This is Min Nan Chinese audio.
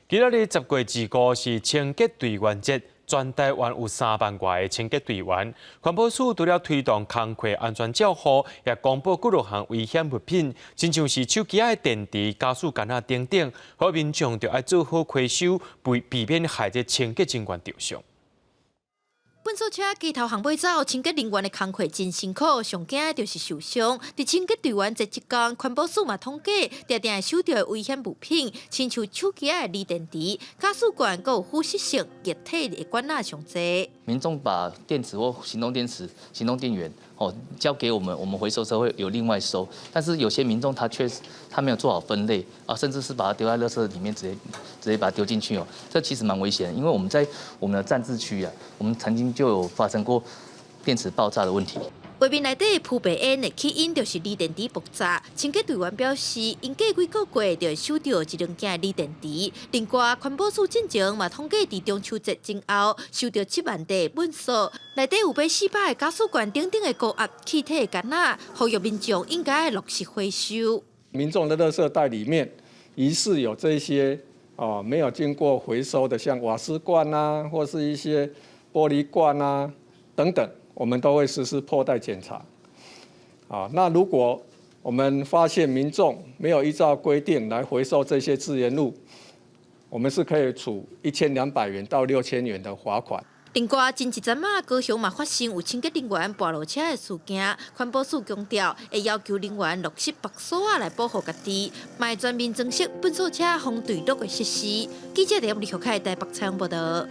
今仔日10月25是清潔隊員節，全台灣有3萬外个清潔隊員。環保署除了推動工課安全照護，也公布幾落項危險物品，親像是手機仔的電池、家私桿仔等等，予民眾著愛做好回收，避免害這清潔人員著傷。糞掃車街頭巷尾走，清潔人員的工課真辛苦，上驚的就是受傷。佇清潔隊員節這工，環保署嘛統計，定定會收著的危險物品，親像手機仔的鋰電池、家私罐，閣有腐蝕性液體的罐仔上濟。民眾把電池或行動電池、行動電源哦交給我們，我們回收車會有另外收。但是有些民眾他確實他沒有做好分類啊，甚至是把它丟在垃圾裡面，直接把它丟進去哦。這其實蠻危險，因為我們在我們的暫置區啊，我們曾經就有發生過電池爆炸的問題。畫面內底撲白煙的起因就是鋰電池爆炸。清潔隊員表示，𪜶過幾個月就會收著一兩件鋰電池。另外，環保署進前嘛統計，佇中秋節前後收著7萬袋糞掃，內底有欲400个家私罐等等的高壓氣體的桿仔，呼籲民眾應該落實回收。民眾的垃圾袋裡面疑似有這些哦沒有經過回收的，像瓦斯罐啊，或是一些玻璃罐啊等等，我們都會實施破袋檢查。啊，那如果我們發現民眾沒有依照規定來回收這些資源物，我們是可以處1200元到6000元的罰款。另外，前一陣仔高雄嘛發生有清潔人員跋落車的事件，環保署強調會要求人員落實縛鎖仔來保護家己，嘛會全面增設糞掃車防墜落的設施。記者李玉凱台北採訪報道。